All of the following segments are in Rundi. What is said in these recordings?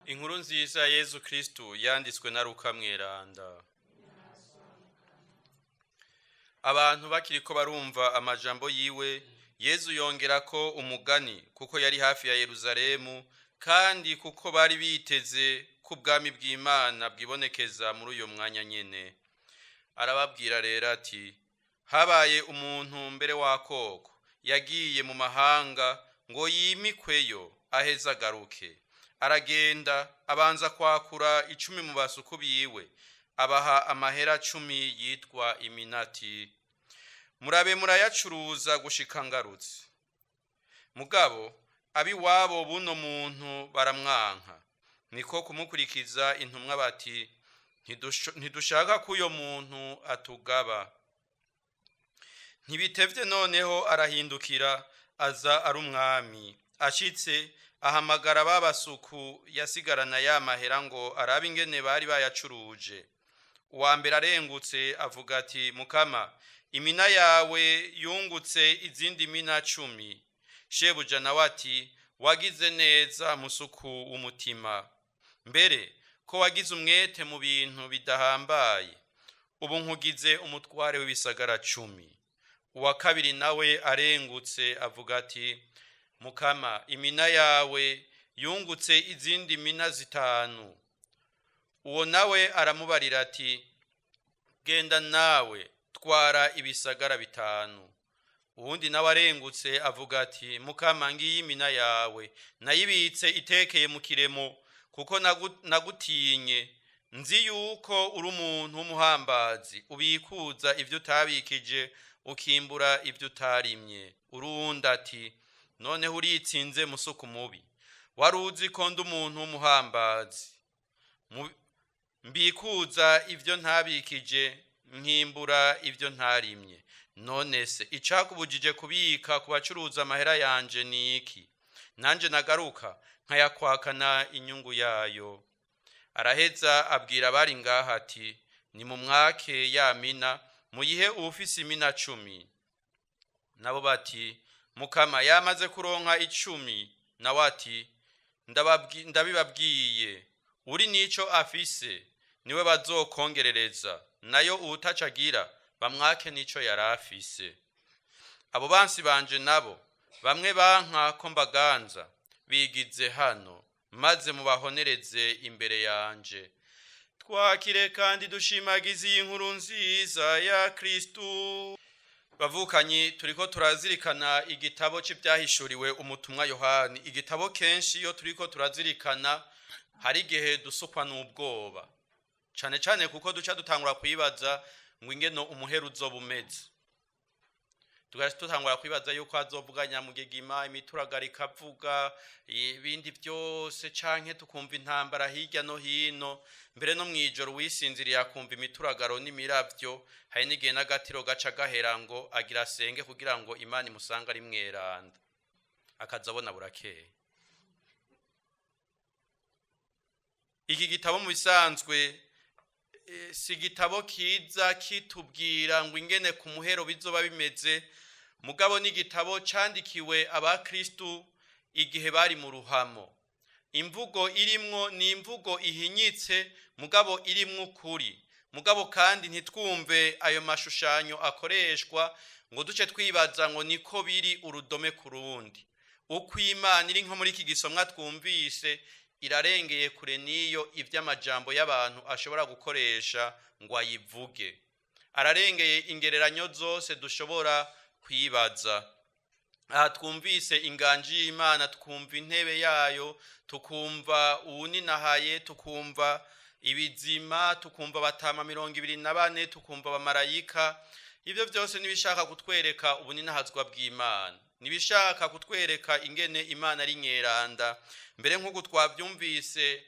Inkuru nziza ya Yezu Kristu yanditswe na Luka mweranda. Abantu bakiriko barumva amajambo yiwe, Yezu yongerako umugani kuko yari hafi ya Yeruzalemu kandi kuko bari biteze ko ubwami bw'Imana bwibonekeza muri uyo mwanya nyene. Arababwira rero ati: habaye umuntu mbere w'akoko yagiye mu mahanga ngo yimikweyo aheze agaruke. Aragenda abanza kwakura 10 mu basuku biwe, abaha amahera 10 yitwa iminati. Murabe murayacuruza gushika ngarutse. Mugabo abiwabo buno muntu baramwanka, niko kumukurikiza intumwa bati: ntidushaka ko uyo muntu atugaba. Ntibitevye noneho arahindukira aza ari umwami. Ashitse ahamagara babasuku yasigarana ya mahera ngo arabe ingene bari bayacuruje. Uwa mbere arengutse avuga ati: Mukama, imina yawe yungutse izindi mina 10. Shebuja nawe ati: wagize neza musuku w'umutima, mbere ko wagize umwete mu bintu bidahambaye, ubu nkugize umutware w'ibisagara 10. Uwa kabiri nawe arengutse avuga ati: Mukama, imina yawe yungutse izindi mina 5. Uwo nawe aramubarira ati: genda nawe twara ibisagara 5. Uwundi nawe arengutse avuga ati: Mukama, ngiyi imina yawe nayibitse itekeye mu kiremo, kuko nagutinye, nzi yuko uri umuntu w'umuhambazi, ubikuza ivyo utabikije, ukimbura ivyo utarimye. Urundi ati: noneho uritsinze musuku mubi, wari uzi ko ndi umuntu w'umuhambazi, mbikuza ivyo ntabikije, nkimbura ivyo ntarimye. None se icakubujije kubika ku bacuruza amahera yanje ni iki? Nanje nagaruka nkayakwakana inyungu yayo. Araheza abwira abari ngaha ati: nimumwake ya mina, muyihe uwufise imina 10. Nabo bati: Mukama, yamaze kuronka 10. Nawe ati: ndabibabwiye, uri nico afise niwe bazokongerereza, nayo uwutacagira bamwake nico yarafise. Abo bansi banje nabo bamwe banka ko mbaganza bigize hano, maze mubahonereze imbere yanje. Twakire kandi dushimagize iyi nkuru nziza ya Kristu. Bavukanyi, turiko turazirikana igitabo c'ivyahishuriwe umutumwa Yohani. Igitabo kenshi iyo turiko turazirikana hari igihe dusukwa n'ubwoba, cane cane kuko duca dutangura kwibaza ngo ingene umuhero uzoba umeze. Tugaca dutangura kwibaza yuko azovuga nyamugigima, imituragaro ikavuga, ibindi vyose, canke tukumva intambara hirya no hino. Mbere no mw'ijoro uwisinziriye akumva imituragaro n'imiravyo, hari n'igihe n'agatiro gaca gahera ngo agira asenge kugira ngo Imana imusange ari mweranda, akaza abona burakeye. Iki gitabo mu bisanzwe si igitabo kiza kitubwira ngo ingene ku muhero bizoba bimeze, mugabo ni igitabo candikiwe abakristu igihe bari mu ruhamo. Imvugo irimwo ni imvugo ihinyitse, mugabo irimwo ukuri. Mugabo kandi ntitwumve ayo mashushanyo akoreshwa ngo duce twibaza ngo niko biri urudome ku rundi. Uko Imana iri nko muri iki gisomwa twumvise irarengeye kure niyo ivy'amajambo y'abantu ashobora gukoresha ngo ayivuge. Ararengeye ingereranyo zose dushobora kwibaza. Aha twumvise inganji y'Imana, tukumva intebe yayo, tukumva uwuninahaye, tukumva ibizima, tukumva batama 24, tukumva abamarayika. Ivyo vyose nibishaka kutwereka ubuninahazwa bw'Imana, nibishaka kutwereka ingene Imana ari nyeranda. Mbere nk'uko twavyumvise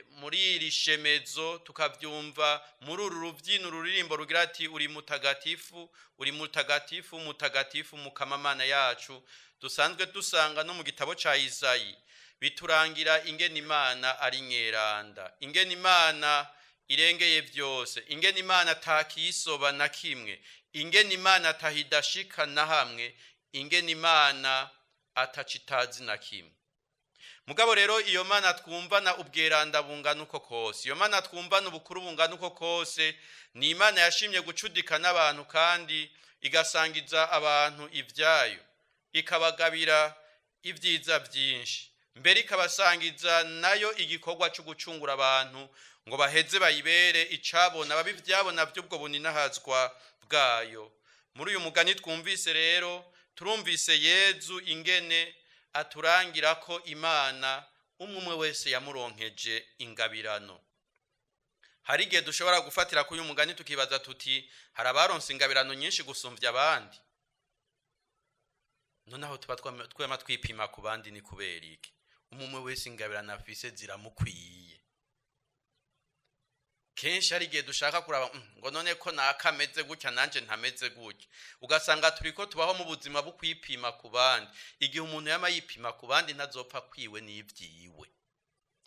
muri iri shemezo, tukavyumva muri uru rubyino ruririmbo rugira ati: uri mutagatifu, uri mutagatifu, mutagatifu Mukama Mana yacu, dusanzwe dusanga no mu gitabo ca Izayi, biturangira ingene Imana ari nyeranda, ingene Imana irengeye vyose, ingene Imana atakiyisoba na kimwe, ingene Imana atahidashika na hamwe, ingene Imana atacitazi na kimwe. Mugabo rero iyo Mana twumvana ubweranda bungana uko kose, iyo Mana twumvana ubukuru bungana uko kose, ni Imana yashimye gucudika n'abantu kandi igasangiza abantu ibyayo, ikabagabira ibyiza byinshi, mbere ikabasangiza nayo igikorwa cyo gucungura abantu ngo baheze bayibere icabona, babe ivyabona by'ubwo buninahazwa bwayo. Muri uyu mugani twumvise rero, turumvise Yezu ingene aturangira ko Imana umwe umwe wese yamuronkeje ingabirano. Hari igihe dushobora gufatira kuri uyu mugani tukibaza tuti hari abaronse ingabirano nyinshi gusumvya abandi. Noneho tuba twema twipima ku bandi ni kubera iki? Umwe umwe wese ingabirano afise ziramukwiye. Kenshi hari igihe dushaka kuraba ngo none ko naka ameze gutya nanje ntameze gutya, ugasanga turiko tubaho mu buzima bwo kwipima ku bandi. Igihe umuntu yama yipima ku bandi ntazopfa kwiwe n'ivyiwe,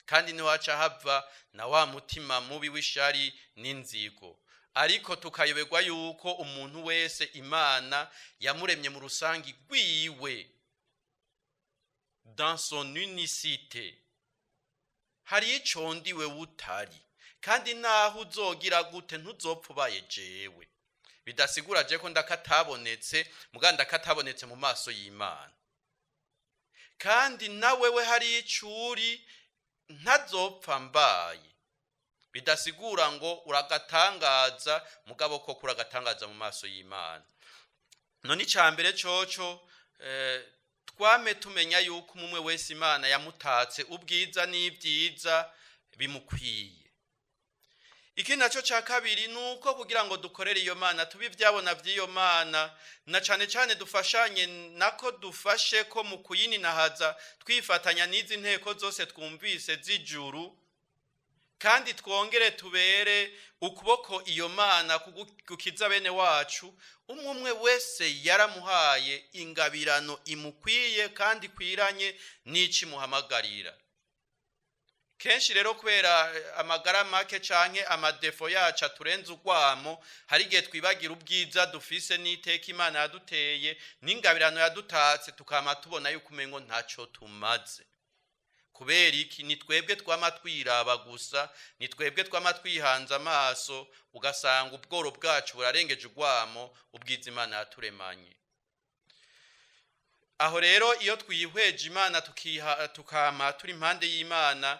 kandi niwaca hava na wa mutima mubi w'ishari n'inzigo. Ariko tukayoberwa yuko umuntu wese Imana yamuremye mu rusangi rwiwe, dans son unicité. Hari ico ndiwe utari, kandi naho uzogira gute ntuzopfa ubaye jewe. Bidasigura je ko ndakatabonetse, muga ndakatabonetse mu maso y'Imana. Kandi nawe we hari icuri ntazopfa mbaye. Bidasigura ngo uragatangaza, mugabo ko kuragatangaza mu maso y'Imana. None icambere coco twame tumenya yuko umwe wese Imana yamutatse ubwiza n'ibyiza bimukwiye. Iki naco ca kabiri nuko kugira ngo dukorere iyo Mana, tube ivyabona vy'iyo Mana, na cane cane dufashanye nako dufashe ko mu kuyininahaza, twifatanya n'izi nteko zose twumvise z'ijuru, kandi twongere tubere ukuboko iyo Mana gukiza bene wacu. Umwe umwe wese yaramuhaye ingabirano imukwiye kandi ikwiranye n'ico imuhamagarira. Kenshi rero kubera amagara make canke amadefo yacu aturenze urwamo, hari igihe twibagira ubwiza dufise n'iteka Imana yaduteye n'ingabirano yadutatse, tukama tubona yuko umengo ntaco tumaze. Kubera iki? Ni twebwe twama twiraba gusa, ni twebwe twama twihanze amaso, ugasanga ubworo bwacu burarengeje urwamo ubwiza Imana yaturemanye. Aho rero iyo twihweje Imana tukama turi impande y'Imana,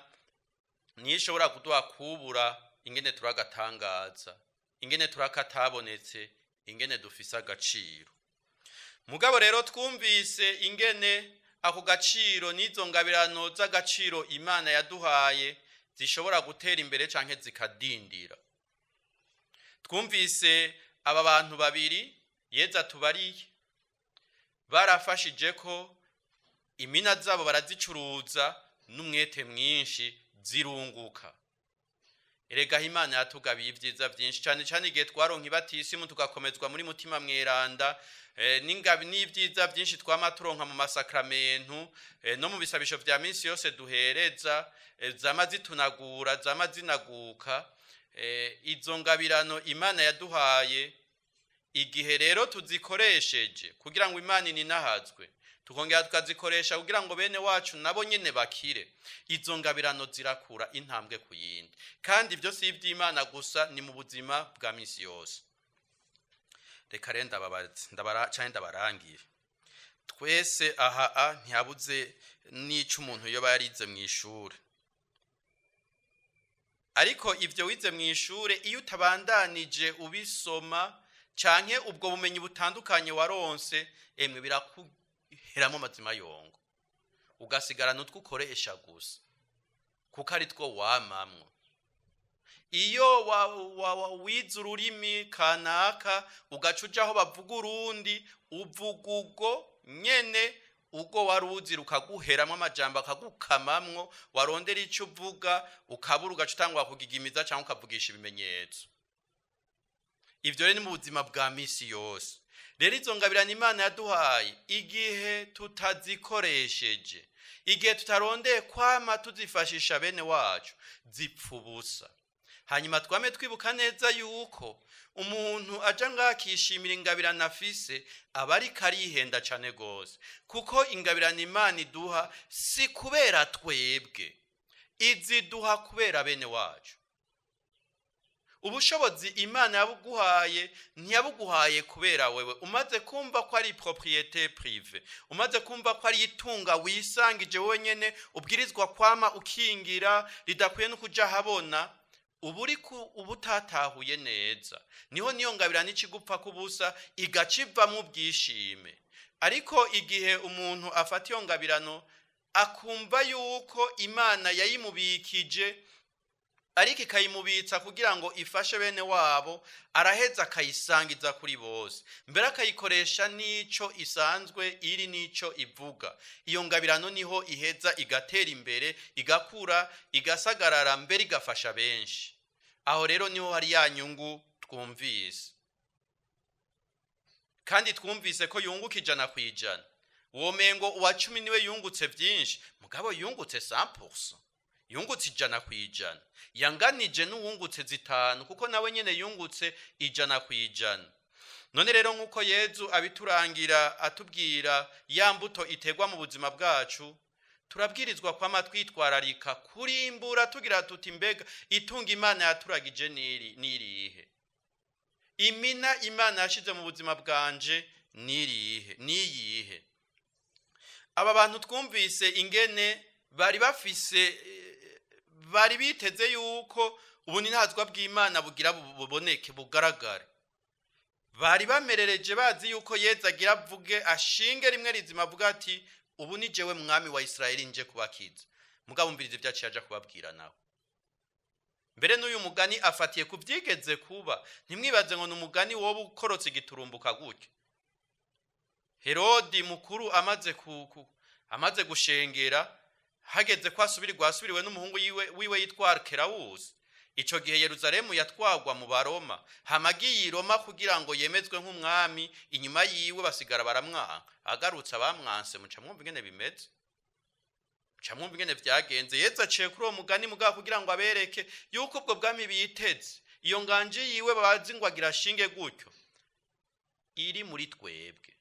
niyo ishobora kuduha kubura ingene turagatangaza, ingene turakatabonetse, ingene dufise agaciro. Mugabo rero twumvise ingene ako gaciro n'izo ngabirano z'agaciro Imana yaduhaye zishobora gutera imbere canke zikadindira. Twumvise aba bantu babiri Yezu atubariye barafashije ko imina zabo barazicuruza n'umwete mwinshi zirunguka. Erega Imana yatugabiye ibyiza byinshi, cyane cyane igihe twaronka ibatisimu tugakomezwa muri mutima mweranda, n'ingabi n'ibyiza byinshi twama turonka mu masakramentu, no mu bisabisho vya minsi yose duhereza, zama zitunagura, zama zinaguka. Izo ngabirano Imana yaduhaye, igihe rero tuzikoresheje kugira ngo Imana ininahazwe, tukongera tukazikoresha kugira ngo bene wacu nabo nyene bakire, izo ngabirano zirakura intambwe ku yindi. Kandi ibyo si iby'Imana gusa, ni mu buzima bwa misi yose. Reka rero ndababaze, canke ndabarangire. Twese aha ntihabuze n'ico umuntu yoba yarize mw'ishure. Ariko ivyo wize mw'ishure iyo utabandanije ubisoma canke ubwo bumenyi butandukanye waronse, emwe birakuheramo amazima yongo, ugasigarana utwo ukoresha gusa kuko ari two wamamwo. Iyo wize ururimi kanaka ugaca uja aho bavuga urundi, uvuga ubwo nyene ubwo waruzi rukaguheramwo amajambo akagukamamwo, warondera ico uvuga ukabura, ugaca utangura kugigimiza canke ukavugisha ibimenyetso. Ivyo rero ni mu buzima bwa misi yose. Rero izo ngabirano Imana yaduhaye, igihe tutazikoresheje, igihe tutarondeye kwama tuzifashisha bene wacu, zipfa ubusa. Hanyuma twame twibuka neza yuko umuntu aja ngaho akishimira ingabirano afise aba ariko arihenda cane gose, kuko ingabirano Imana iduha si kubera twebwe, iziduha kubera bene wacu. Ubushobozi Imana yabuguhaye ntiyabuguhaye kubera wewe. Umaze kumva ko ari propriété privée, umaze kumva ko ari itunga wisangije wenyene ubwirizwa kwama ukingira, ridakwiye no kuja habona, uba uriko uba utatahuye neza. Niho niyo ngabirano icigupfa kubusa, igaca ivamwo ubwishime. Ariko igihe umuntu afata iyo ngabirano akumva yuko Imana yayimubikije, ariko ikayimubitsa kugira ngo ifashe bene wabo, araheza akayisangiza kuri bose, mbere akayikoresha n'ico isanzwe iri n'ico ivuga. Iyo ngabirano niho iheza igatera imbere, igakura, igasagarara, mbere igafasha benshi. Aho rero niho hari ya nyungu twumvise, kandi twumvise ko yunguka 100%. Womengo uwa 10 niwe yungutse vyinshi, mugabo yungutse 100%, yungutse 100%, yanganije n'uwungutse 5, kuko nawe nyene yungutse 100%. None rero nk'uko Yezu abiturangira atubwira ya mbuto iterwa mu buzima bwacu, turabwirizwa kwama twitwararika kurimbura tugira tuti mbega itunga Imana yaturagije nirihe, imina Imana yashize mu buzima bwanje nirihe, niyihe. Aba bantu twumvise ingene bari bafise, bari biteze yuko ubuninazwa bw'Imana bugira buboneke bugaragare. Bari bamerereje bazi yuko Yezu agira avuge ashinge rimwe rizima avuga ati ubu ni jewe mwami wa Israeli nje kubakiza. Mugabo umvirize ivyo aciye aja kubabwira nawe. Mbere n'uyu mugani afatiye ku vyigeze kuba, ntimwibaze ngo ni umugani woba ukorotse igiturumbuka gutyo. Herodi mukuru amaze gushengera, hageze ko asubirwa, asubiriwe n'umuhungu wiwe yitwa Arkelawusi. Ico gihe Yerusalemu yatwagwa mu Baroma, hamagiye i Roma kugira ngo yemezwe nk'umwami, inyuma yiwe basigara baramwanka. Agarutse abamwanse, muca mwumva ingene bimeze, muca mwumva ingene vyagenze. Yezu aciye kuri uwo mugani mugabo kugira ngo abereke yuko ubwo bwami biteze, iyo nganje yiwe bazi ngo agira ashinge gutyo, iri muri twebwe.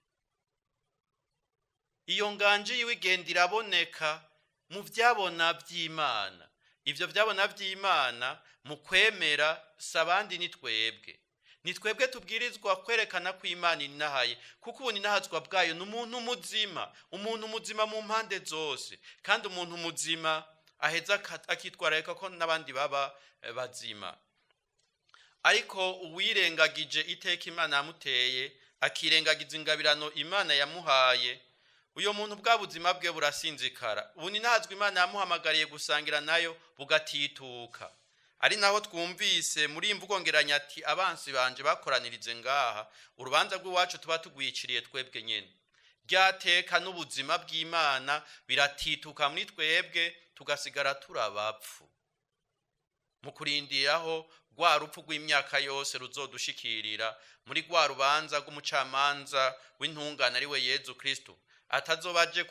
Iyo nganje yiwe igenda iraboneka mu vyabona vy'Imana. Ivyo vyabona vy'Imana mu kwemera si abandi, ni twebwe. Ni twebwe tubwirizwa kwerekana ko Imana inahaye, kuko ubu ninahazwa bwayo ni umuntu muzima, umuntu muzima mu mpande zose, kandi umuntu muzima aheza akitwararika ko n'abandi baba bazima. Ariko uwirengagije iteka Imana yamuteye, akirengagiza ingabirano Imana yamuhaye, uyo muntu bwa buzima bwe burasinzikara. Ubu ninahazwa Imana yamuhamagariye gusangira nayo bugatituka. Ari naho twumvise muri imvugo ngeranya ati abansi banje bakoranirize ngaha, urubanza rw'iwacu tuba tugwiciriye twebwe nyene. Ryateka n'ubuzima bw'Imana biratituka muri twebwe, tugasigara turabapfu. Mu kurindiraho rwa rupfu rw'imyaka yose ruzodushikirira muri rwa rubanza rw'umucamanza w'intungane ari we Yezu Kristo, atazobaje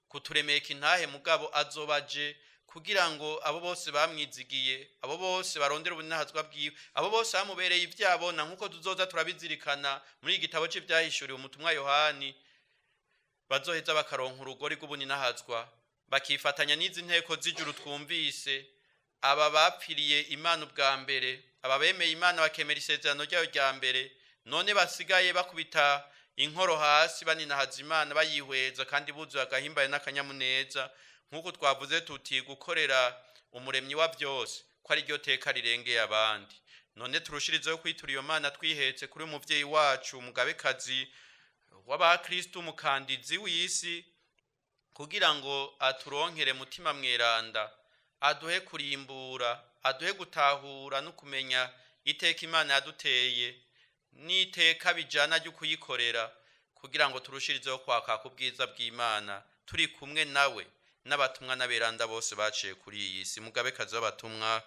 kuturemeka intahe, mugabo azobaje kugira ngo abo bose bamwizigiye, abo bose barondera ubunahazwa bwiwe, abo bose bamubereye ivyabona, nkuko tuzoza turabizirikana muri igitabo c'ivyahishuriwe umutumwa Yohani, bazoheza bakaronka urugori rw'ubuninahazwa, bakifatanya n'izi nteko z'ijuru twumvise, aba bapfiriye Imana ubwa mbere, aba bemeye Imana bakemera isezerano ryayo rya mbere, none basigaye bakubita inkoro hasi baninahaza Imana bayihweza kandi buzuye agahimbaye n'akanyamuneza, nk'uko twavuze tuti gukorera umuremyi wa byose ko ari ryo teka rirengeye abandi. None turushirizeho kwitura iyo Mana twihetse kuri umuvyeyi wacu umugabekazi w'abakristo, umukandizi w'isi, kugira ngo aturonkere mutima mweranda, aduhe kurimbura, aduhe gutahura no kumenya iteka Imana yaduteye n'iteka bijana ryo kuyikorera, kugira ngo turushirizeho kwaka ku bwiza bw'Imana turi kumwe nawe n'abatumwa n'aberanda bose baciye kuri iyi si. Mugabekazi w'abatumwa,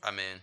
amen.